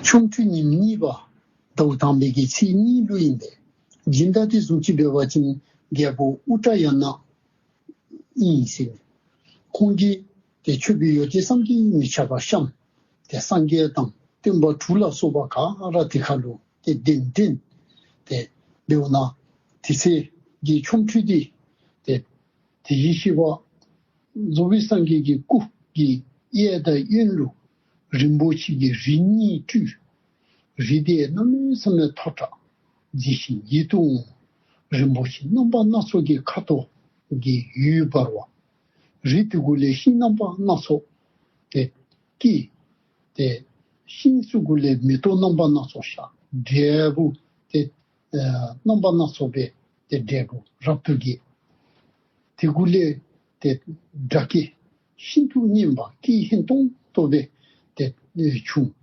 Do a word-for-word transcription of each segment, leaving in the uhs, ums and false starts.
ཆོ་འཕྲུལ་ཉིནམ་གཉིས་པ་ཟླཝ་དང་པའི་གི་ཚེས་གཉིས་ལུ་ཨིན་པས། སྦྱིན་བདག་འདི་བཟུམ་ཅིག་འབད་བ་ཅིན་རྒྱལ་པོ་ཨུ་ཏྲ་ཡ་ན་ཨིན་ཟེར། ཁོང་གིས་ཏེ་མཆོད་པའི་ཡོ་བྱད་བསམ་གྱིས་མི་ཁྱབ་པ་བཤམས། ཏེ་སངས་རྒྱས་དང་སྟོན་པ་དྲུག་ལ་སོགས་པ་ག་ར་དེ་ཁར་ལུ་ཏེ་གདན་འདྲེན། ཏེ་འབདཝ་ད་དེ་ཚེ་གི་ཆོ་འཕྲུལ་འདི་ཏེ་དེ་བཞིན་གཤེགས་པ་རྫོགས་པའི་སངས་རྒྱས་ཀྱི་སྐུ་གི་གཡས་དང་གཡོན་ལུ་རིན་པོ་ཆེ་གི་རི་གཉིས་སྤྲུལ། རི་དེ་གནམ་མེད་ས་མེད་མཐོ་དྲགས་མཛེས་ཤིང་ཡིད་དུ་འོང་། རིན་པོ་ཆེ་རྣམ་པ་སྣ་ཚོགས་ཀྱི་ཁ་དོག་གི་འོད་འབར་བ། རི་དེ་གུ་ལས་ཤིང་རྣམ་པ་སྣ་ཚོགས་ཏེ་སྐྱེས། ཏེ་ཤིང་ཚུ་གུ་ལས་མེ་ཏོག་རྣམ་པ་སྣ་ཚོགས་ཤར། འབྲས་བུ་ཏེ་ཨ་རྣམ་པ་སྣ་ཚོགས་པའི་ཏེ་འབྲས་བུ་རབ་ཏུ་རྒྱས། དེ་གུ་ལས་ཏེ་སྒྲ་སྐད་ཤིན་ཏུ་སྙན་པ་སྐད་སྙན་ཏོང་ཏོ་སྦེ་ཏེ་བྱུང་།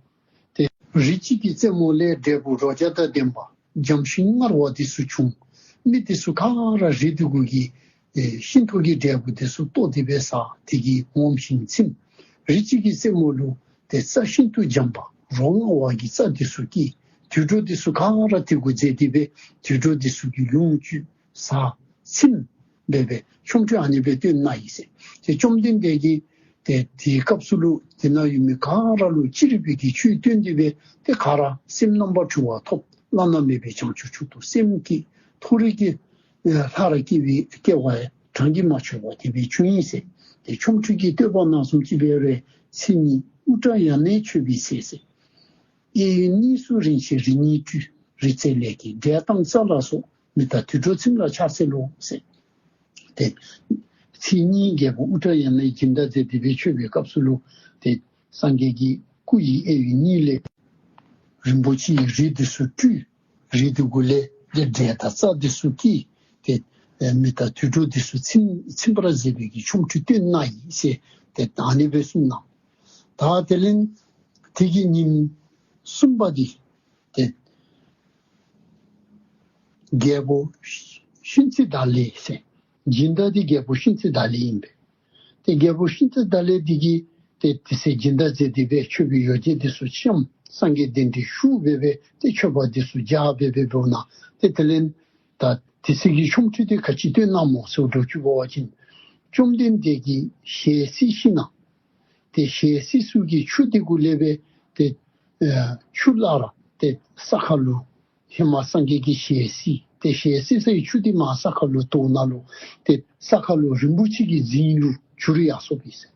ཏེ་རི་གཅིག་གི་རྩེ་མོ་ལས་འབྲས་བུ་རོ་བརྒྱ་དང་ལྡན་པ་འཇམ་ཞིང་མངར་བ་དེ་ཚུ་བྱུང་། མི་དེ་ཚུ་ག་ར་རི་དེ་གུ་གི་ཨེ་ཤིང་ཐོག་གི་འབྲས་བུ་དེ་ཚུ་བཏོག་སྟེ་སྦེ་ཟ། དེ་གིས་ངོམས་ཤིང་ཚིམས། རི་གཅིག་གི་རྩེ་མོ་ལུ་ཏེ་རྩྭ་ཤིན་ཏུ་འཇམ་པ་རོ་མངར་བ་གི་རྩྭ་དེ་ཚུ་སྐྱེས། དུད་འགྲོ་དེ་ཚུ་ག་ར་དེ་གུ་འཛེགས་ཏེ་སྦེ་དུད་འགྲོ་དེ་ཚུ་གིས་ལོངས་སྤྱོད་ཟ་ཚིམས་སྦེ་སྦེ་ཆོ་འཕྲུལ་ཨ་ནི་སྦེ་སྟོན་གནང་ཡི་ཟེར། ཏེ་བཅོམ་ལྡན་འདས་ཀྱིས་ཏེ་དེའི་སྐབས་སུ་ལུ་དེ་ནང་ཡོད་མི་ག་ར་ལུ་ཅི་རིགས་པའི་གི་ཆོས་སྟོན་ཏེ་སྦེ་ཏེ་ག་ར་སེམས་རྣམ་པར་གྲོལ་བ་ཐོབ། བླ་ན་མེད་པའི་བྱང་ཆུབ་མཆོག་ཏུ་སེམས་བསྐྱེད། མཐོ་རིས་ཀྱི་ལྷ་རུ་སྐྱེ་བའི་སྐྱེ་བ་གྲངས་ཀྱིས་མ་ཆོད་པ་དེ་སྦེ་བྱུང་ཡི་ཟེར། ཏེ་ཆོ་འཕྲུལ་གྱི་བསྟོད་པ་ནང་བཟུམ་ཅིག་འབད་རུང་ཚེས་གཉིས་ཨུ་ཏྲ་ཡ་ནའི་མཆོད་པའི་ཚེ་ཟེར། གཡས་གཡོན་གཉིས་སུ་རིན་ཆེན་རི་གཉིས་སྤྲུལ། རི་རྩེ་ལས་ཀྱི་འབྲས་དང་རྩྭ་ལ་སོགས། མི་དང་དུད་འགྲོ་ཚིམ་ལ་ཕྱག་འཚལ་ལོ་ཟེར། ཏེ་ཚེས་གཉིས་རྒྱལ་པོ་ཨུ་ཏྲ་ཡ་ནའི་སྦྱིན་བདག་མཛད་དེ་སྦེ་མཆོད་པའི་སྐབས་སུ་ལུ་ཏེ་སངས་རྒྱས་ཀྱི་སྐུ་ཡི་གཡས་གཡོན་གཉིས་ལས་རིན་པོ་ཆེའི་རི་དེ་ཚུ་སྤྲུལ། རི་དེ་གུ་ལས་ཏེ་འབྲས་དང་རྩྭ་དེ་ཚུ་སྐྱེས། ཏེ་ཨེ་མི་དང་དུད་འགྲོ་དེ་ཚུ་ཚིམ་ཚིམ་པར་མཛད་པའི་གི་ཆོ་འཕྲུལ་སྟོན་གནང་ཡི་ཟེར། ཏེ་ཨ་ནི་སྦེ་གསུངས་གནང་། ད་དེ་ལས་དེ་གི་ཉིནམ་གསུམ་པ་འདི་ཏེ་རྒྱལ་པོ་ཤིན་ཙི་དཱ་ལེ་ཟེར། སྦྱིན་བདག་འདི་རྒྱལ་པོ་ཤིན་ཙི་དཱ་ལེ་ཨིན་པས། ཏེ་རྒྱལ་པོ་ཤིན་ཙི་དཱ་ལེ་འདི་གིས་ཏེ་དེ་ཚེ་སྦྱིན་བདག་མཛད་དེ་སྦེ་མཆོད་པའི་ཡོ་བྱད་དེ་ཚུ་བཤམས། སངས་རྒྱས་གདན་འདྲེན་ཞུ་སྦེ་སྦེ་ཏེ་མཆོད་པ་དེ་ཚུ་རྒྱས་སྦེ་སྦེ་འབདཝ་ད་ཏེ་དེ་ལས་ད་དེ་ཚེ་གི་ཆོ་འཕྲུལ་དེ་ག་ཅི་སྟོན་གནངམ་སྨོ་ཟེར་འདྲི་བཅུག་པ་ཅིན་བཅོམ་ལྡན་འདས་ཀྱིས་ཞལ་བསིལ་ཞིནམ་ལས་ཏེ་ཞལ་བསིལ་ཚུ་གི་ཆུ་དེ་གུ་ལས་སྦེ་ཏེ་ཨེ་ཆུ་བླ་ར་ཏེ་ས་ཁ་ལུ་ཧེ་མ་སངས་རྒྱས་ཀྱི་ཞལ་བསིལ་ཏེ་ཞལ་བསིལ་སའི་ཆུ་དེ་མར་ས་ཁ་ལུ་བཏོག་ནང་ལུ་ཏེ་ས་ཁ་ལུ་རིན་པོ་ཆེ་གི་རྫིང་ལུ་འགྱུར་ཡར་སོཔ་ཨིན་ཟེར།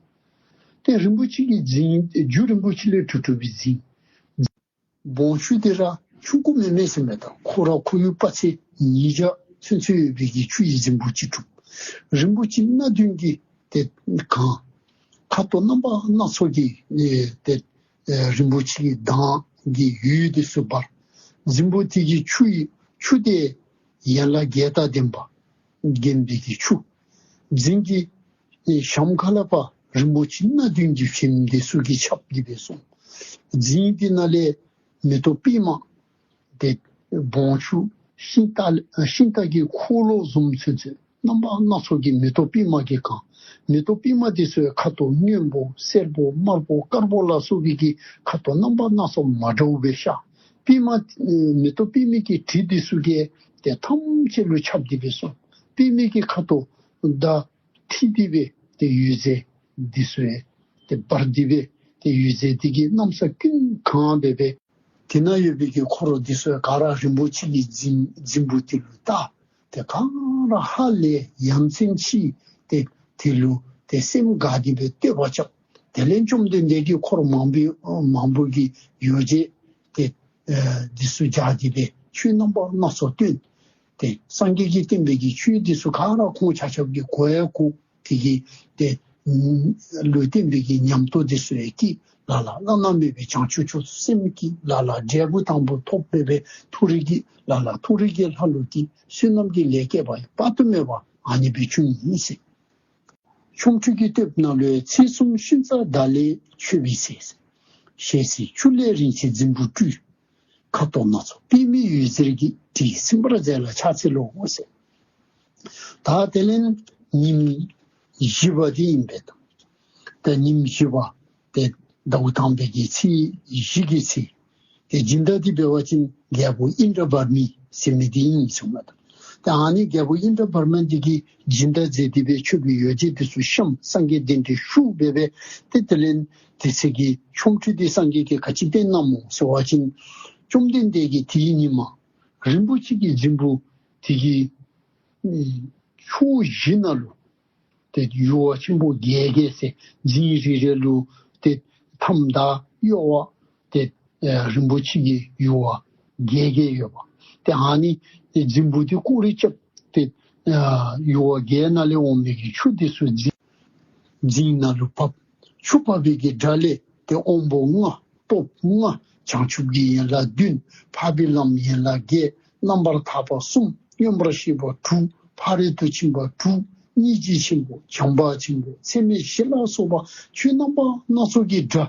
ཏེ་རིན་པོ་ཆེ་གི་རྫིང་རྒྱུ་རིན་པོ་ཆེ་ལས་གྲུབ་གྲུབ་པའི་རྫིང་། སྦོམ་ཆུ་དེ་ར་ཆུང་ཀུ་མེན་མེན་ཟེར་མི་དང་ཁོ་ར་ཁོར་ཡུག་དཔག་ཚད་ཉིས་བརྒྱ་ཚུན་ཚོད་ཡོད་པའི་གི་ཆུ་ཡི་རྫིང་བུ་ཅིག་གྲུབ། རིན་པོ་ཆེ་སྣ་བདུན་གྱིས་ཏེ་གང་། ཁ་དོག་རྣམ་པ་སྣ་ཚོགས་ཀྱི་ཨེ་ཏེ་ཨེ་རིན་པོ་ཆེ་གི་མདངས་ཀྱི་འོད་དེ་ཚུ་འབར། རྫིང་བུ་དེ་གི་ཆུ་ཡི་ཆུ་དེ་ཡན་ལག་བརྒྱད་དང་ལྡན་པ། བརྒྱན་པའི་གི་ཆུ། རྫིང་གི་ཨེ་ཞམ་ཁ་ལས་ཕར་རིན་པོ་ཆེ་སྣ་བདུན་གྱི་བྱེམ་དེ་ཚུ་གིས་ཁྱབ་སྟེ་སྦེ་སོང་། རྫིང་དེ་ནང་ལས་མེ་ཏོག་པདྨ་ཏེ་སྦོམ་ཆུང་ཤིང་རྟ་ཤིང་རྟ་གི་འཁོར་ལོ་བཟུམ་ཚུན་ཚོད་རྣམ་པ་སྣ་ཚོགས་ཀྱི་མེ་ཏོག་པདྨ་གིས་གང་། མེ་ཏོག་པདྨ་དེ་ཚུ་ཡང་ཁ་དོག་སྔོན་པོ་སེར་པོ་དམར་པོ་དཀར་པོ་ལ་སོགས་པའི་གི་ཁ་དོག་རྣམ་པ་སྣ་ཚོགས་མ་འདྲཝ་སྦེ་ཤར། པདྨ་མེ་ཏོག་པདྨའི་གི་དྲི་དེ་ཚུ་གིས་ཏེ་ཐམས་ཅད་ལུ་ཁྱབ་སྟེ་སྦེ་སོང་། པདྨའི་གི་ཁ་དོག་དང་འཁྲིལ་ཏེ་སྦེ་ཏེ་འོད་ཟེར་འདི་ཚུ་ཡང་ཏེ་འབར་ཏེ་སྦེ་ཏེ་འོད་ཟེར་འདི་གིས་གནམ་ས་ཀུན་གང་སྦེ་སྦེ། དེ་ནང་ཡོད་པའི་གི་འཁོར་འདི་ཚུ་ཡང་ག་ར་རིན་པོ་ཆེ་གི་རྫིང་རྫིང་བུ་དེ་ལུ་བལྟ། ཏེ་ག་ར་ཧ་ལས་ཡ་མཚན་ཆེ། ཏེ་དེ་ལུ་ཏེ་སེམས་དགའ་སྟེ་སྦེ་བསྟོད་པ་རྐྱབ། དེ་ལས་བཅོམ་ལྡན་འདས་ཀྱིས་འཁོར་མང་པོའི་མང་པོ་གི་ཡོ་བྱད་ཏེ་ཨེ་འདི་ཚུ་རྒྱས་ཏེ་སྦེ་ཆོས་རྣམ་པ་སྣ་ཚོགས་སྟོན། ཏེ་སངས་རྒྱས་ཀྱིས་བསྟན་པའི་གི་ཆོས་འདི་ཚུ་ག་ར་ཁོང་ཆ་ཁྱབ་ཀྱིས་གོ་ཡང་གོ། དེ་གིས་ཏེ་ལུས་བརྟན་པའི་གི་ཉམས་རྟོགས་འདི་ཚུ་ཡང་སྐྱེས། ལ་ལ་བླ་ན་མེད་པའི་བྱང་ཆུབ་མཆོག་ཏུ་སེམས་བསྐྱེད། ལ་ལ་འབྲས་བུ་དང་པོ་ཐོབ་སྦེ་སྦེ་མཐོ་རིས་ཀྱི་ལ་ལ་མཐོ་རིས་ཀྱི་ལྷ་ལུ་སྐྱེས། བསོད་ནམས་ཀྱི་ལས་བསྐལ་པ་ཡང་དཔག་ཏུ་མེད་པ་ཨ་ནི་སྦེ་བྱུང་ཡི་ཟེར། ཆོ་འཕྲུལ་གྱི་བསྟོད་པ་ནང་ལུ་ཚེས་གསུམ་ཤིན་ཙ་དཱ་ལའི་མཆོད་པའི་ཚེ། ཞལ་བསིལ་ཆུ་ལས་རིན་ཆེན་རྫིང་བུ་སྤྲུལ། ཁ་དོག་སྣ་ཚོགས་པདྨའི་འོད་ཟེར་གྱིས། དྲི་ཡིས་ཚིམ་པར་མཛད་ལ་ཕྱག་འཚལ་ལོ་ཟེར། ད་དེ་ལས་ཉིནམ་བཞི་པ་འདི་ཨིན་པས་ད། ད་ཉིནམ་བཞི་པ་ཏེ་ཟླཝ་དང་པའི་གི་ཚེས་བཞི་གི་ཚེ། ཏེ་སྦྱིན་བདག་འདི་འབད་བ་ཅིན་རྒྱལ་པོ་ཨིནྡྲ་བར་མི་ཟེར་མི་འདི་ཨིན་གསུངམ་མས་ད། ཏེ་ཨ་ནི་རྒྱལ་པོ་ཨིནྡྲ་བར་མ་འདི་གིས་སྦྱིན་བདག་མཛད་དེ་སྦེ་མཆོད་པའི་ཡོ་བྱད་འདི་ཚུ་བཤམས། སངས་རྒྱས་གདན་འདྲེན་ཞུ་སྦེ་སྦེ་ཏེ་དེ་ལས་དེ་ཚེ་གི་ཆོ་འཕྲུལ་འདི་སངས་རྒྱས་ཀྱིས་ག་ཅི་སྟོན་གནངམ་སྨོ་ཟེར་བ་ཅིན། བཅོམ་ལྡན་འདས་ཀྱིས་དེའི་ཉིནམ་རིན་པོ་ཆེ་གི་རྫིང་བུ་དེ་གི་ཕྱོགས་བཞི་ནང་ལུ་ཏེ་ཡུར་བ་ཆེན་པོ་བརྒྱད་བརྒྱད་ཟེར། རྫིང་རེ་རེ་ལུ་ཏེ་ཐམ་དང་གཡོ་བ་ཏེ་ཨེ་རིན་པོ་ཆེ་གི་ཡུར་བ་བརྒྱད་བརྒྱད་ཡོད་པ། ཏེ་ཨ་ནི་རྫིང་བུ་འདི་སྐོར་ར་རྐྱབ་སྟེ་ཨེ་ཡུར་བ་བརྒྱད་ནང་ལས་འོང་མི་གི་ཆུ་འདི་ཚུ་རྫིང་རྫིང་ནང་ལུ་བབས། ཆུ་བབས་པའི་གི་སྒྲ་ལས་ཏེ་དབང་པོ་ལྔ་སྟོབས་ལྔ། བྱང་ཆུབ་ཀྱི་ཡན་ལག་བདུན། འཕགས་པའི་ལམ་ཡན་ལག་བརྒྱད། རྣམ་པར་ཐར་པ་གསུམ། མངོན་པར་ཤེས་པ་དྲུག། ཕ་རོལ་ཏུ་ཕྱིན་པ་དྲུག། སྙིང་རྗེ་ཆེན་པོ། བྱམས་པ་ཆེན་པོ། ཚད་མེད་བཞི་ལ་སོགས་པ་ཆོས་རྣམ་པ་སྣ་ཚོགས་ཀྱི་སྒྲ།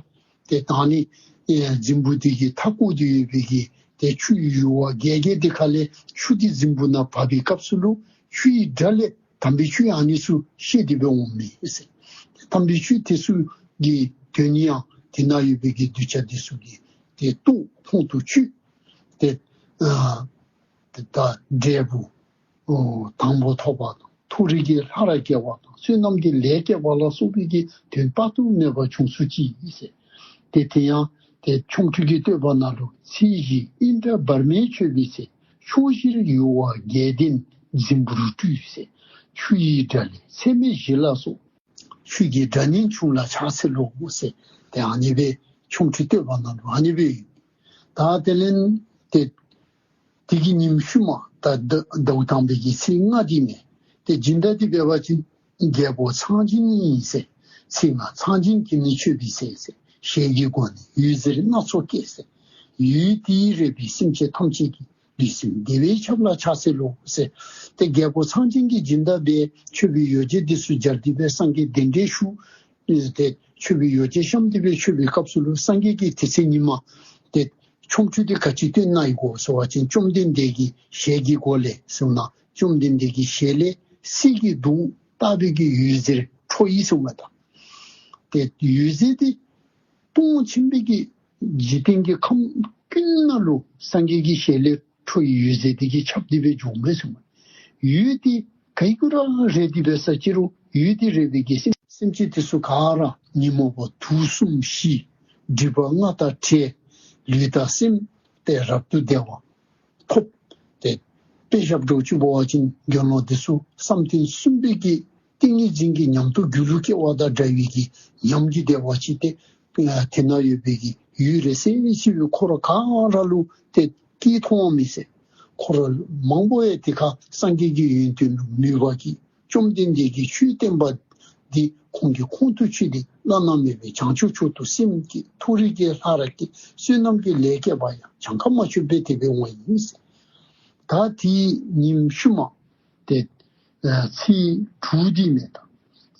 ཏེ་ད་ནི་ཨེ་རྫིང་བུ་འདི་གི་མཐའ་སྐོར་དུ་ཡོད་པའི་གི་ཏེ་ཆུ་ཡུར་བ་བརྒྱད་བརྒྱད་དེ་ཁ་ལས་ཆུ་འདི་རྫིང་བུ་ནང་བབས་པའི་སྐབས་སུ་ལུ་ཆུ་ཡི་སྒྲ་ལས་དམ་པའི་ཆོས་ཨ་ནི་ཚུ་བཤད་དེ་སྦེ་འོངམ་མས་ཟེར། དམ་པའི་ཆོས་དེ་ཚུ་གི་དོན་ཡང་དེ་ནང་ཡོད་པའི་གི་གདུལ་བྱ་དེ་ཚུ་གིས་ཏེ་རྟོགས་མཐོང་དུ་ཆུད། ཏེ་ཨ་ཏེ་ད་འབྲས་བུ་ཨོ་དང་པོ་ཐོབ་པ་དང་། མཐོ་རིས་ཀྱི་ལྷ་རུ་སྐྱེ་བ་དང་། བསོད་ནམས་ཀྱི་ལས་སྐྱེ་བ་ལ་སོགས་པའི་གི་དོན་དཔག་ཏུ་མེད་པ་བྱུང་ཚུགས་ཅི་ཟེར། ཏེ་དེ་ཡང་ཏེ་ཆོ་འཕྲུལ་གྱི་བསྟོད་པ་ནང་ལུ། ཚེས་བཞི་ཨིནྡྲ་བར་མས་མཆོད་པའི་ཚེ། ཕྱོགས་བཞིར་ཡུར་བ་བརྒྱད་ལྡན་རྫིང་བུར་སྤྲུལ་ཟེར། ཆུ་ཡི་སྒྲ་ལས་ཚད་མེད་བཞི་ལ་སོགས། ཆོས་ཀྱི་སྒྲ་སྙན་ཁྱུང་ལ་ཕྱག་འཚལ་ལོ་ཟེར། ཏེ་ཨ་ནི་སྦེ་ཆོ་འཕྲུལ་བསྟོད་པ་ནང་ལུ་ཨ་ནི་སྦེ་ཡོད། ད་དེ་ལས་ཏེ་དེ་གི་ཉིནམ་ཤུལ་མ་ད་ཟླ་ཟླཝ་དང་པའི་གི་ཚེས་ལྔ་འདི་ཨིན་མས། ཏེ་སྦྱིན་བདག་འདི་འབད་བ་ཅིན་རྒྱལ་པོ་ཚངས་བྱིན་ཨིན་ཟེར། ཚེས་ལྔ་ཚངས་བྱིན་གྱིས་ནི་མཆོད་པའི་ཚེ་ཟེར། ཞལ་གྱི་སྒོ་ནས་འོད་ཟེར་སྣ་ཚོགས་བཀྱེ་ཟེར། འོད་དེས་རེག་པའི་སེམས་ཅན་ཐམས་ཅད་ཀྱི། ལུས་སེམས་བདེ་བས་ཁྱབ་ལ་ཕྱག་འཚལ་ལོ་ཟེར། ཏེ་རྒྱལ་པོ་ཚངས་བྱིན་གྱིས་སྦྱིན་བདག་འབད་མཆོད་པའི་ཡོ་བྱད་འདི་ཚུ་སྦྱར་ཏེ་སྦེ་སངས་རྒྱས་གདན་འདྲེན་ཞུ། ཏེ་མཆོད་པའི་ཡོ་བྱད་བཤམས་ཏེ་སྦེ་མཆོད་པའི་སྐབས་སུ་ལུ་སངས་རྒྱས་ཀྱིས་དེ་ཚེ་ཉིནམ་ཏེ་ཆོ་འཕྲུལ་འདི་ག་ཅི་སྟོན་གནང་ཡི་གོ་ཟེར་བ་ཅིན། བཅོམ་ལྡན་འདས་ཀྱི་ཞལ་གྱི་སྒོ་ལས་ཟེར་ན་བཅོམ་ལྡན་འདས་ཀྱི་ཞལ་ལས་གསེར་གྱི་མདོག་ལྟ་བུའི་གི་འོད་ཟེར་འཕྲོ་ཡི་གསུངམ་མས་ད། ཏེ་འོད་ཟེར་འདི་སྟོང་ཆེན་པོའི་གི་འཇིག་རྟེན་གྱི་ཁམས་ཀུན་ནང་ལུ་སངས་རྒྱས་ཀྱི་ཞལ་ལས་འཕྲོ་ཡི་འོད་ཟེར་འདི་གིས་ཁྱབ་སྟེ་སྦེ་འགྱོཝ་མས་གསུངམ་མས། འོད་འདི་ག་གིས་ར་རེག་སྟེ་སྦེ་ས་ཅི་རུང་འོད་འདི་རེག་པའི་གི་སེམས་སེམས་ཅན་དེ་ཚུ་ག་ར་ཉོན་མོངས་པ་དུག་གསུམ་ཞི། སྒྲིབ་པ་ལྔ་དང་བྲལ། ལུས་དང་སེམས་ཏེ་རབ་ཏུ་བདེ་བ་ཐོབ། ཏེ་དཔེ་བཞག་དྲོ་ཅིག་འབད་བ་ཅིན་དགེ་སློང་དེ་ཚུ་བསམ་གཏན་གསུམ་པའི་གི་ཏིང་ངེ་འཛིན་གྱི་ཉམས་རྟོགས་རྒྱུད་ལུ་སྐྱེ་བ་དང་འདྲ་བའི་གི་ཉམས་ཀྱི་བདེ་བ་ཅིག་ཏེ་དེ་ནང་ཡོད་པའི་གི་འོད་རེག་ཟེར་ཅིག་སྦེ་འཁོར་ག་ར་ལུ་ཏེ་སྐྱེས་མཐོང་མི་ཟེར། འཁོར་མང་པོ་ཡང་དེ་ཁར་སངས་རྒྱས་ཀྱི་ཡོན་ཏན་ལུ་མོས་པ་གིས་བཅོམ་ལྡན་འདས་ཀྱི་ཆོས་བསྟན་པ་འདི་ཁོང་གིས་ཁོང་དུ་ཆུད་དེ་བླ་ན་མེད་པའི་བྱང་ཆུབ་མཆོག་ཏུ་སེམས་བསྐྱེད། མཐོ་རིས་ཀྱི་ལྷ་རུ་སྐྱེ། བསོད་ནམས་ཀྱི་ལས་སྐྱེ་བ་ཡང་གྱངས་ཁ་མ་ཆོད་པས་དེ་སྦེ་འོང་ཡི་ཟེར། ད་དེའི་ཉིནམ་ཤུལ་མ་ཏེ་ཚེས་དྲུག་འདི་ཨིན་མས་ད།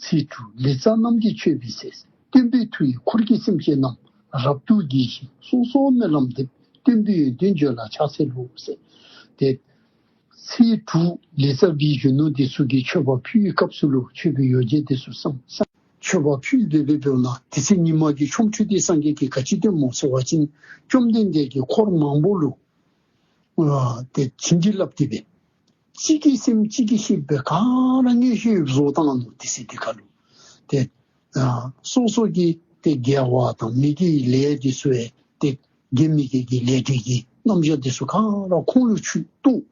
ཚེས་དྲུག་ལི་ཙྪ་རྣམས་ཀྱིས་མཆོད་པའི་ཚེ། སྟོན་པའི་མཐུ་ཡིས་འཁོར་གྱི་སེམས་ཅན་རྣམས། རབ་ཏུ་དགྱེས་ཤིང་སོ་སོར་སྨོན་ལམ་འདེབས། སྟོན་པའི་ཡོན་ཏན་བརྗོད་ལ་ཕྱག་འཚལ་ལོ་ཟེར། ཏེ་ཚེས་དྲུག་ལི་ཙྪ་བའི་གཞོན་ནུ་འདི་ཚུ་གིས་མཆོད་པ་ཕུལ་བའི་སྐབས་སུ་ལུ་མཆོད་པའི་ཡོ་བྱད་འདི་ཚུ་བཤམས། མཆོད་པ་ཕུལ་ཏེ་སྦེ་འབདཝ་ད་དེ་ཚེ་ཉིནམ་གི་ཆོ་འཕྲུལ་འདི་སངས་རྒྱས་ཀྱིས་ག་ཅི་སྟོནམ་སྨོ་ཟེར་བ་ཅིན། བཅོམ་ལྡན་འདས་ཀྱིས་འཁོར་མང་པོ་ལུ་ཨ་ཏེ་བྱིན་གྱིས་བརླབས་ཏེ་སྦེ་གཅིག་གིས་སེམས་གཅིག་གིས་ཤེས་པའི་ག་ར་མངོན་ཤེས་བཟོ་བཏང་ནུག། དེ་ཚེ་འདི་ཁར་ལུ་ཏེ་ཨ་སོ་སོ་གི་ཏེ་དགེ་བ་དང་མི་དགེའི་ལས་འདི་ཚུ་ཡང་ཏེ་དགེ་མི་དགེ་གི་ལས་འབྲས་ཀྱི་རྣམ་གཞག་འདི་ཚུ་ག་ར་ཁོང་ལུ་ཆུད་དོ།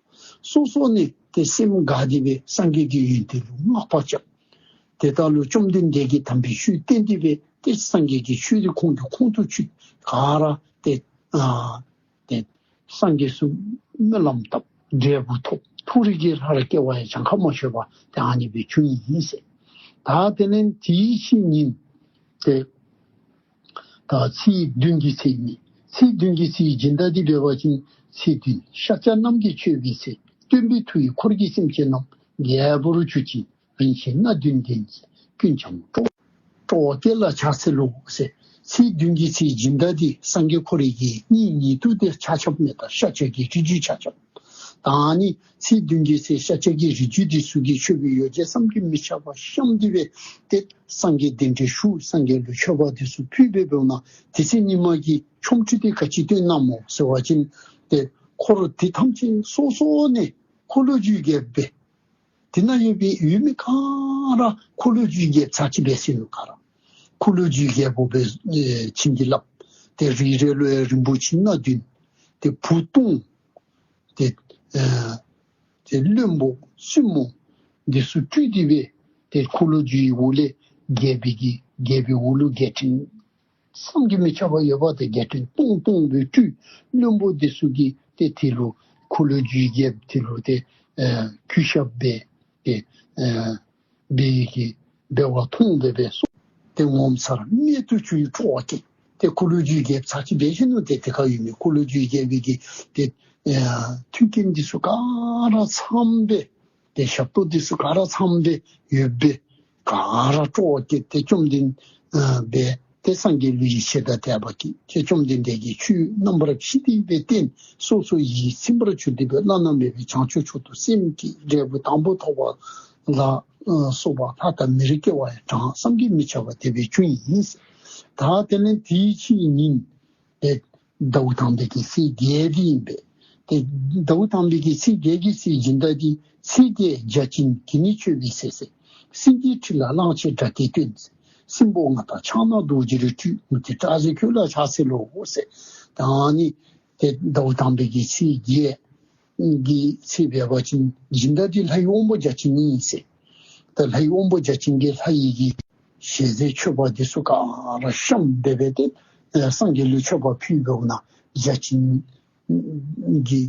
སོ་སོ་ནི་ཏེ་སེམས་དགའ་སྟེ་སྦེ་སངས་རྒྱས་ཀྱི་ཡོན་ཏན་ལུ་བསྔགས་པ་རྐྱབ། དེ་ལྟར་ལུ་བཅོམ་ལྡན་འདས་ཀྱིས་དམ་པའི་ཆོས་བསྟན་ཏེ་སྦེ་ཏེ་སངས་རྒྱས་ཀྱི་ཆོས་འདི་ཁོང་གི་ཁོང་དུ་ཆུད། ག་ར་ཏེ་ཨ་ཏེ་སངས་རྒྱས་སུ་སྨོན་ལམ་བཏབ། འབྲས་བུ་ཐོབ། མཐོ་རིས་ཀྱི་ལྷ་རུ་སྐྱེ་བ་ཡང་གྱངས་ཁ་མ་ཆོད་པ་ཏེ་ཨ་ནི་སྦེ་བྱུང་ཡི་ཟེར། ད་དེ་ལས་དེའི་ཕྱི་ཉིནམ་ཏེ་ད་ཚེས་བདུན་གྱི་ཚེ་ཨིན། ཚེས་བདུན་གྱི་ཚེ་སྦྱིན་བདག་འདི་འབད་བ་ཅིན་ཚེས་བདུན་ཤཱཀྱ་རྣམས་ཀྱིས་མཆོད་པའི་ཚེ། སྟོན་པའི་མཐུ་ཡིས་འཁོར་གྱི་སེམས་ཅན་རྣམས། རྒྱལ་པོར་གྱུར་ཅིང་རིན་ཆེན་སྣ་བདུན་ལྡན། ཀུན་ཀྱང་སྤྲོ་སྤྲོ་བ་སྐྱེད་ལ་ཕྱག་འཚལ་ལོ་ཟེར། ཚེས་བདུན་གྱི་ཚེ་སྦྱིན་བདག་འདི་སངས་རྒྱས་ཁོ་རའི་གི་གཉེན་ཉེ་དུ་འདི་ཆ་ཁྱབ་མས། ད་ཤཱཀྱ་གི་རིགས་རྒྱུད་ཆ་ཁྱབ། ད་ནི་ཚེས་བདུན་གྱི་ཚེ་ཤཱཀྱ་གི་རིགས་རྒྱུད་འདི་ཚུ་གིས་མཆོད་པའི་ཡོ་བྱད་བསམ་གྱིས་མི་ཁྱབ་པ་བཤམས་ཏེ་སྦེ་ཏེ་སངས་རྒྱས་གདན་འདྲེན་ཞུ། སངས་རྒྱས་ལུ་མཆོད་པ་འདི་ཚུ་ཕུལ་སྦེ་འབདཝ་ད་དེ་ཚེ་ཉིནམ་གི་ཆོ་འཕྲུལ་འདི་ག་ཅི་སྟོན་གནངམ་སྨོ་ཟེར་བ་ཅིན་ཏེ་འཁོར་འདི་ཐམས་ཅད་སོ་སོ་ནས་འཁོར་ལོས་སྒྱུར་རྒྱལ་པོ་འབད། དེ་ནང་ཡོད་པའི་ཡོད་མི་ག་ར་འཁོར་ལོས་སྒྱུར་རྒྱལཔོ་ཚར་གཅིག་འབད་ཟེར་ནུག། ག་ར་འཁོར་ལོས་སྒྱུར་རྒྱལ་པོ་སྦེ་ཨེ་བྱིན་གྱིས་བརླབས། ཏེ་རེ་རེ་ལུ་ཡང་རིན་པོ་ཆེ་སྣ་བདུན། ཏེ་བུ་སྟོང་། ཏེ་ཨེ་ཏེ་བློན་པོ་བཙུན་མོ་འདི་ཚུ་སྤྲུལ་ཏེ་སྦེ་ཏེ་འཁོར་ལོས་སྒྱུར་བའི་འོག་ལས་རྒྱལ་པོའི་གི་རྒྱལ་པོའི་འོག་ལུ་རྒྱལ་ཕྲན་བསམ་གྱིས་མི་ཁྱབ་པ་ཡོད་པ་ཏེ་རྒྱལ་ཕྲན་སྟོང་སྟོང་སྦེ་སྤྲུལ། བློན་པོ་འདི་ཚུ་གིས་ཏེ་དེ་ལུ་འཁོར་ལོས་སྒྱུར་རྒྱལཔོ་དེ་ལུ་ཏེ་ཨེ་གུས་ཞབས་འབད། ཏེ་ཨེ་འབད་ཡི་གི་འབད་བ་མཐོང་སྦེ་སྦེ་སོ། ཏེ་ངོ་མཚར་རྨད་དུ་བྱུང་བའི་སྤྲོ་བ་སྐྱེས། ཏེ་འཁོར་ལོས་སྒྱུར་རྒྱལཔོ་ཚར་གཅིག་འབད་ཞིནམ་ལས་ཏེ་དེ་ཁར་ཡོད་མི་འཁོར་ལོས་སྒྱུར་རྒྱལ་པོའི་གི་ཏེ་ཨེ་མཐུན་རྐྱེན་འདི་ཚུ་ག་ར་ཚངམ་སྦེ་ཏེ་ཞབས་ཏོག་འདི་ཚུ་ག་ར་ཚངམ་སྦེ་ཡོདཔ་སྦེ་ག་ར་སྤྲོ་བ་སྐྱེས། ཏེ་བཅོམ་ལྡན་ཨ་འབད་ཏེ་སངས་རྒྱས་ལུ་ཡིད་ཆེས་དང་དད་པ་སྐྱེས། ཏེ་བཅོམ་ལྡན་འདས་ཀྱིས་ཆོས་རྣམ་པར་ཕྱེ་སྟེ་སྦེ་བསྟན། སོ་སོ་ཡིད་ཚིམ་པར་གྱུར་ཏེ་སྦེ་བླ་ན་མེད་པའི་བྱང་ཆུབ་མཆོག་ཏུ་སེམས་བསྐྱེད། འབྲས་བུ་དང་པོ་ཐོབ་པ་ལ་ཨ་སོགས་པ་ལྷ་དང་མིར་སྐྱེ་བ་ཡང་གྲངས་བསམ་གྱིས་མི་ཁྱབ་པ་དེ་སྦེ་བྱུང་ཡི། ད་དེ་ལས་དེའི་ཕྱི་ཉིན་ཏེ་ཟླཝ་དང་པའི་གི་ཚེས་བརྒྱད་འདི་ཨིན་པས། ཏེ་ཟླཝ་དང་པའི་གི་ཚེས་བརྒྱད་ཀྱི་ཚེ་སྦྱིན་བདག་འདི། ཚེས་བརྒྱད་བརྒྱ་བྱིན་གྱིས་ནི་མཆོད་པའི་ཚེ་ཟེར། སེང་གེའི་ཁྲི་ལ་གླང་ཆེན་སྒྲ་སྐད་བཏོན། སྲིན་པོ་ང་དང་ཕྱག་ན་རྡོ་རྗེར་སྤྲུལ། མུ་སྟེགས་སྐྲག་མཛད་ཁྱོད་ལ་ཕྱག་འཚལ་ལོ་ཟེར། ད་ནི་ཏེ་ཟླཝ་དང་པའི་གི་ཚེས་བརྒྱད་ཀྱི་ཚེ་འབད་བ་ཅིན་སྦྱིན་བདག་འདི་ལྷའི་དབང་པོ་བརྒྱ་བྱིན་ཨིན་ཟེར། ད་ལྷའི་དབང་པོ་བརྒྱ་བྱིན་གྱིས་ལྷ་ཡི་གི་ཞལ་ཟས་མཆོད་པ་འདི་ཚུ་ག་ར་བཤམས་སྦེ་སྦེ་ཏེ་ཨེ་སངས་རྒྱས་ལུ་མཆོད་པ་ཕུལ་འབདཝ་ད་བརྒྱ་བྱིན་གྱིས་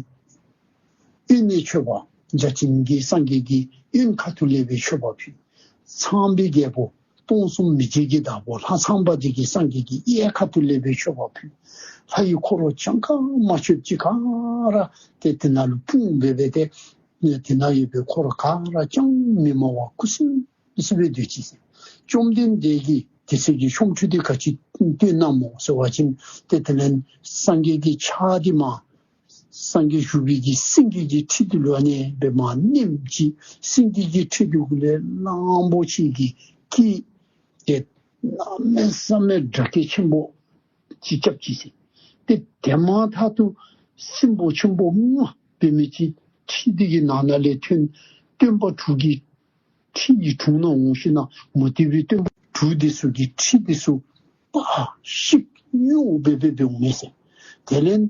གཡོན་ནས་མཆོད་པ། བརྒྱ་བྱིན་གྱིས་སངས་རྒྱས་ཀྱི་གཡོན་ཁ་ཐུག་ལས་སྦེ་མཆོད་པ་ཕུལ། ཚངས་པའི་རྒྱལ་པོ་སྟོང་གསུམ་མི་མཇེད་ཀྱི་བདག་པོ་ལྷ་ཚངས་པ་འདི་གིས་སངས་རྒྱས་ཀྱི་གཡས་ཁ་ཐུག་ལས་སྦེ་མཆོད་པ་ཕུལ། ལྷ་ཡི་འཁོར་ལོ་གྱངས་ཁ་མ་ཆོདཔ་ཅིག་ག་ར་ཏེ་དེ་ནང་ལུ་སྤུངས་སྦེ་སྦེ་ཏེ་དེ་ནང་ཡོད་པའི་འཁོར་ག་ར་ཅང་མི་སྨྲ་བར་ཁུ་སིམ་སིམ་སྦེ་སྡོད་ཅི་ཟེར། བཅོམ་ལྡན་འདས་ཀྱིས་དེ་ཚེ་གི་ཆོ་འཕྲུལ་འདི་ག་ཅི་སྟོན་གནངམ་སྨོ་ཟེར་བ་ཅིན་ཏེ་དེ་ལས་སངས་རྒྱས་ཀྱི་ཕྱག་འདི་མར་སངས་རྒྱས་བཞུགས་པའི་གི་སེང་གེ་གི་ཁྲི་འདི་ལུ་ཨ་ནི་སྦེ་མར་མནན་ཅི། སེང་གེ་གི་ཁྲི་འདི་གུ་ལས་གླང་པོ་ཆེ་གི་སྐད་ཏེ་གནམ་མེད་ས་མེད་སྒྲ་སྐད་ཆེན་པོ་ཅིག་རྐྱབ་ཅི་ཟེར། ཏེ་དེ་མ་ཐག་ཏུ་སྲིན་པོ་ཆེན་པོ་ལྔ་འབད་མི་ཅིག་ཁྲི་འདི་གི་ནང་ན་ལས་ཐོན། སྟོན་པ་དྲུག་གི་ཁྲི་གི་དྲུང་ན་འོང་ཞིནམ་ལས་མུ་སྟེགས་པའི་སྟོན་པ་དྲུག་འདི་ཚུ་གི་ཁྲི་འདི་ཚུ་སྤར་བཤིག་སྙོག་སྦེ་སྦེ་འབདཝ་མས་ཟེར། དེ་ལས་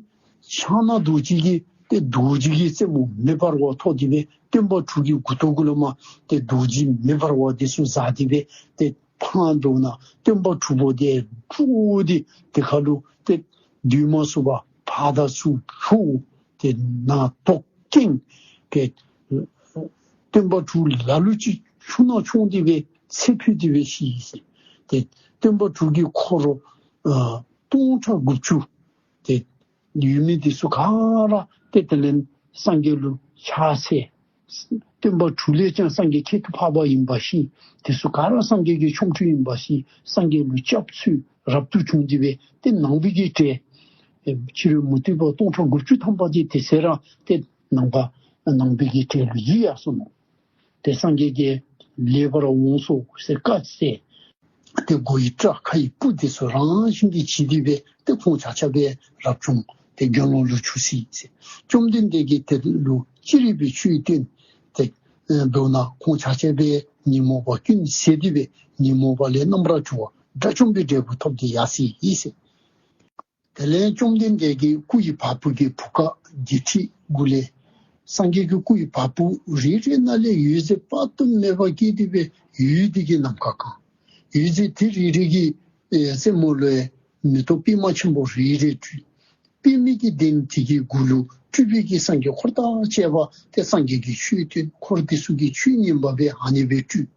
ཕྱག་ན་རྡོ་རྗེ་གི་ཏེ་རྡོ་རྗེ་གི་རྩེ་མོ་མེ་འབར་བ་ཐོགས་ཏེ་སྦེ་སྟོན་པ་དྲུག་གི་མགུ་ཏོ་གུ་ལས་མར་ཏེ་རྡོ་རྗེ་མེ་འབར་བ་འདི་ཚུ་འཛག་སྟེ་སྦེ་ཏེ་འཕང་འགྲོ་ན་སྟོན་པ་དྲུག་པོ་འདི་དྲུག་འདི་དེ་ཁར་ལུ་ཏེ་སྡོད་མ་ཚུགས་པར་ཕར་དང་ཚུར་འཁྱུ། ཏེ་ནང་དོག་སྐྱེངས་ཏེ་སྟོན་པ་དྲུག་ལ་ལུ་ཅིག་ཆུ་ནང་མཆོངས་ཏེ་སྦེ་ཚེ་འཕོས་ཏེ་སྦེ་ཤི་ཡི་ཟེར། ཏེ་སྟོན་པ་དྲུག་གི་འཁོར་ཨ་སྟོང་ཕྲག་དགུ་བཅུ་ཏེ་ཡོད་མི་འདི་ཚུ་ག་ར་ཏེ་དེ་ལས་སངས་རྒྱས་ལུ་ཕྱག་འཚལ། སྟོན་པ་དྲུག་ལས་ཀྱང་སངས་རྒྱས་ཁྱད་དུ་འཕགས་པ་ཨིན་པ་ཤེས། དེ་ཚུ་ག་ར་སངས་རྒྱས་ཀྱི་ཆོ་འཕྲུལ་ཨིན་པ་ཤེས། སངས་རྒྱས་ལུ་སྐྱབས་འཚོལ་རབ་ཏུ་བྱུང་སྟེ་སྦེ་ཏེ་ནང་པའི་གི་གྲལ་ཨེ་ཕྱི་རོལ་མུ་སྟེགས་པ་སྟོང་ཕྲག་དགུ་བཅུ་ཐམ་པ་འདི་དེ་ཚེ་ར་ཏེ་ནང་པ་ནང་པའི་གི་གྲལ་ལུ་འཛུལ་ཡར་སོ་ནུག། ཏེ་སངས་རྒྱས་ཀྱིས་ལེགས་པར་འོངས་སོ་ཟེར་བཀའ་སྩལ། ཏེ་མགོ་ཡི་སྐྲ་ཁ་ཡི་སྤུ་འདི་ཚུ་རང་བཞིན་གྱིས་བྱི་སྟེ་སྦེ་ཏེ་ཁོང་ཆ་ཁྱབ་སྦེ་རབ་བྱུང་ཏེ་དགེ་སློང་ལུ་གྱུར་ཅི་ཟེར། བཅོམ་ལྡན་འདས་ཀྱིས་དེ་ལུ་ཅི་རིགས་པའི་ཆོས་བསྟན། ཏེ་ཨེ་མདོར་ན་ཁོང་ཆ་ཁྱབ་སྦེ་ཉོན་མོངས་པ་ཀུན་ཟད་དེ་སྦེ་ཉོན་མོངས་པ་ལས་རྣམ་པར་གྲོལ་བ་དགྲ་བཅོམ་པའི་འབྲས་བུ་ཐོབ་སྟེ་ཡར་སོ་ཡི་ཟེར། དེ་ལས་བཅོམ་ལྡན་འདས་ཀྱི་སྐུ་ཡི་བ་སྤུ་གི་བུ་ག་བརྒྱད་ཁྲི་གུ་ལས་སངས་རྒྱས་ཀྱི་སྐུ་ཡི་བ་སྤུ་རེ་རེ་ནང་ལས་འོད་ཟེར་དཔག་ཏུ་མེད་པ་བཀྱེ་སྟེ་སྦེ་འོད་དེ་གིས་ནམ་མཁའ་གང་། འོད་ཟེར་དེ་རེ་རེ་གི་ཨེ་རྩེ་མོ་ལུ་མེ་ཏོག་པདྨ་ཆེན་པོ་རེ་རེ་སྤྲུལ། པདྨའི་གི་གདན་དེ་གི་གུ་ལུ་སྤྲུལ་པའི་གི་སངས་རྒྱས་འཁོར་དང་བཅས་པ་ཏེ་སངས་རྒྱས་ཀྱི་ཆོས་སྟོན། འཁོར་དེ་ཚུ་གིས་ཆོས་ཉན་པ་སྦེ་ཨ་ནི་སྦེ་སྤྲུལ།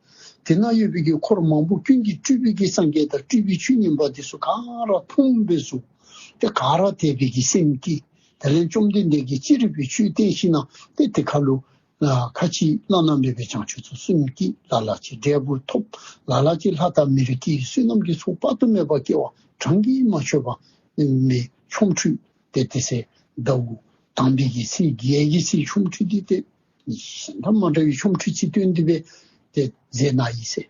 དེ་ནང་ཡོད་པའི་གི་འཁོར་མང་པོ་ཀུན་གྱིས་སྤྲུལ་པའི་གི་སངས་རྒྱས་དང་སྤྲུལ་པའི་ཆོས་ཉན་པ་དེ་ཚུ་ག་ར་མཐོངམ་སྦེ་སོ། ཏེ་ག་ར་དད་པའི་གི་སེམས་བསྐྱེད། དེ་ལས་བཅོམ་ལྡན་འདས་ཀྱིས་ཅི་རིགས་པའི་ཆོས་བསྟན་ཞིནམ་ལས་ཏེ་དེ་ཁར་ལུ་ཨ་ཁ་ཅིག་བླ་ན་མེད་པའི་བྱང་ཆུབ་ཏུ་སེམས་བསྐྱེད། ལ་ལ་ཅིག་འབྲས་བུ་ཐོབ། ལ་ལ་ཅིག་ལྷ་དང་མིར་སྐྱེ། བསོད་ནམས་ཀྱི་ཚོགས་དཔག་ཏུ་མེད་པ་སྐྱེ་བ་གྲངས་ཀྱིས་མ་ཆོད་པ་མི་ཆོ་འཕྲུལ་ཏེ་དེ་ཚེ་ཟླཝ་ དང་པའི་གི་ཚེས་བརྒྱད་ཀྱི་ཚེ་ཆོ་འཕྲུལ་འདི་ཏེ་གཞན་དང་མ་འདྲ་བའི་ཆོ་འཕྲུལ་ཅིག་སྟོན་ཏེ་སྦེ་ཏེ་མཛད་གནང་ཡི་ཟེར།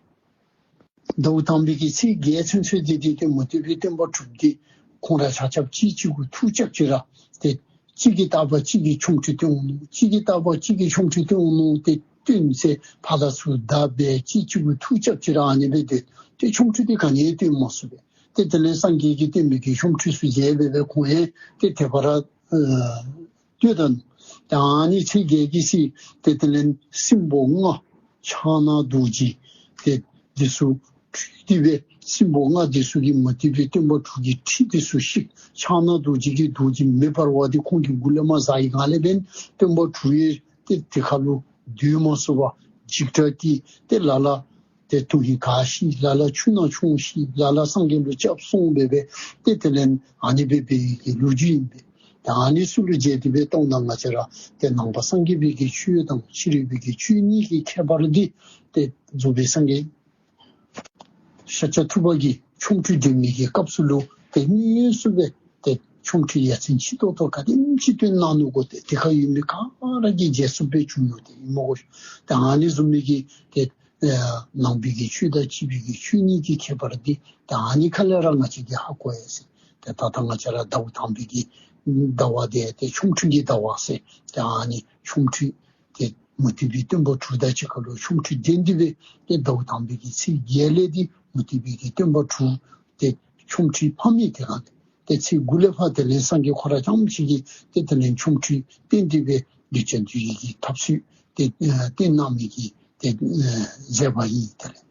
ཟླཝ་དང་པའི་གི་ཚེས་བརྒྱད་ཚུན་ཚོད་འདི་ཏེ་ཏེ་མུ་སྟེགས་པའི་སྟོན་པ་དྲུག་འདི་ཁོང་ར་ཆ་ཁྱབ་གཅིག་གཅིག་གུ་ཐུགས་རྐྱབ་ཅི་ར་ཏེ་གཅིག་གིས་བརྟག་པ་གཅིག་གིས་ཆོ་འཕྲུལ་སྟོན་འོང་ནུག། གཅིག་གིས་བརྟག་པ་གཅིག་གིས་ཆོ་འཕྲུལ་སྟོན་འོང་ནུག། ཏེ་སྟོན་ཟེར་ཕར་ཚུར་བརྡབ་སྦེ་གཅིག་གཅིག་གུ་ཐུགས་རྐྱབ་ཅི་ར་ཨ་ནི་སྦེ་ཏེ་ཏེ་ཆོ་འཕྲུལ་འདི་ག་ནི་ཡང་སྟོན་མ་ཚུགས་པས། ཏེ་དེ་ལས་སངས་རྒྱས་ཀྱིས་སྟོན་པའི་གི་ཆོ་འཕྲུལ་ཚུ་མཇལ་སྦེ་སྦེ་ཁོང་ཡང་ཏེ་དད་པ་ར་ཨ་ལྟོས་ད་ནུག། ཏེ་ཨ་ནི་ཚེས་བརྒྱད་ཀྱི་ཚེ་ཏེ་དེ་ལས་སྲིན་པོ་ལྔ་ཕྱག་ན་རྡོ་རྗེ་ཏེ་འདི་ཚུ་འཁྲུལ་ཏེ་སྦེ་སྲིན་པོ་ལྔ་འདི་ཚུ་གིས་མུ་སྟེགས་པའི་སྟོན་པ་དྲུག་གི་ཁྲི་འདི་ཚུ་བཤིག། ཕྱག་ན་རྡོ་རྗེ་གི་རྡོ་རྗེ་མེ་འབར་བ་འདི་ཁོང་གི་མགུ་ལས་མར་འཛག་ཡི། ག་ལས་འབདན་སྟོན་པ་དྲུག་ཡང་ཏེ་དེ་ཁར་ལུ་སྡོད་མ་ཚུགས་པར་འཇིགས་སྐྲག་སྟེ་ཏེ་ལ་ལ་ཏེ་དོན་ཧིང་ག་ཤི། ལ་ལ་ཆུ་ནང་མཆོངས་ཤི། ལ་ལ་སངས་རྒྱས་ལུ་སྐྱབས་སོང་སྦེ་སྦེ་ཏེ་དེ་ལས་ཨ་ནི་སྦེ་སྦེ་གི་ལོ་རྒྱུས་ཨིན་པས། ཏེ་ཨ་ནི་ཚུ་ལུ་མཇལ་ཏེ་སྦེ་བལྟཝ་ད་ང་བཅས་ར་ཏེ་ནང་པ་སངས་རྒྱས་པའི་གི་ཆོས་དང་ཕྱི་རོལ་པའི་གི་ཆོས་གཉིས་ཀྱི་ཁྱད་པར་འདི་ཏེ་རྫོགས་པའི་སངས་རྒྱས་ཤཱཀྱ་ཐུབ་པ་གིས་ཆོ་འཕྲུལ་སྟོན་མི་གི་སྐབས་སུ་ལུ་ཏེ་དངོས་སུ་སྦེ་ཏེ་ཆོ་འཕྲུལ་ཡ་མཚན་ཆེ་ཏོག་ཏོ་ག་དེམ་ཅིག་སྟོན་གནང་ནུག་གོ། ཏེ་དེ་ཁར་ཡོད་མི་ག་ར་གིས་མཇལ་ཚུགསཔ་སྦེ་བྱུང་ཡོད། ཏེ་ཨིན་མས་གོ། ཏེ་ཨ་ནི་བཟུམ་མའི་གི་ཏེ་ཨེ་ནང་པའི་གི་ཆོས་དང་ཕྱི་པའི་གི་ཆོས་གཉིས་ཀྱི་ཁྱད་པར་འདི་ཏེ་ཨ་ནི་ཁ་ལས་ར་ང་བཅས་ཀྱིས་ཧ་གོ་ཡི་ཟེར། ཏེ་ད་ལྟོ་ང་བཅས་ར་ཟླཝ་དང་པའི་གི་ཟླ་བ་འདི་ཏེ་ཆོ་འཕྲུལ་གྱི་ཟླ་བ་ཟེར། ཏེ་ཨ་ནི་ཆོ་འཕྲུལ་ཏེ་མུ་སྟེགས་པའི་སྟོན་པ་དྲུག་དང་གཅིག་ཁར་ལུ་ཆོ་འཕྲུལ་སྟོན་ཏེ་སྦེ་ཏེ་ཟླཝ་དང་པའི་གི་ཚེས་བརྒྱད་ལས་ཏེ་མུ་སྟེགས་པའི་གི་སྟོན་པ་དྲུག་ཏེ་ཆོ་འཕྲུལ་ཕ་མེས་དེ་གང་ཏེ་ཚེས་དགུ་ལས་ཕར་དེ་ལས་སངས་རྒྱས་ཁོ་ར་རྐྱངམ་ཅིག་གིས་ཏེ་དེ་ལས་ཆོ་འཕྲུལ་སྟོན་ཏེ་སྦེ་གདུལ་བྱ་འདུལ་ནི་གི་ཐབས་ཚུལ་ཏེ་ཨ་སྟོན་གནང་མི་གི་ཏེ་ཨ་མཛད་པ་ཨིན། དེ་ལས་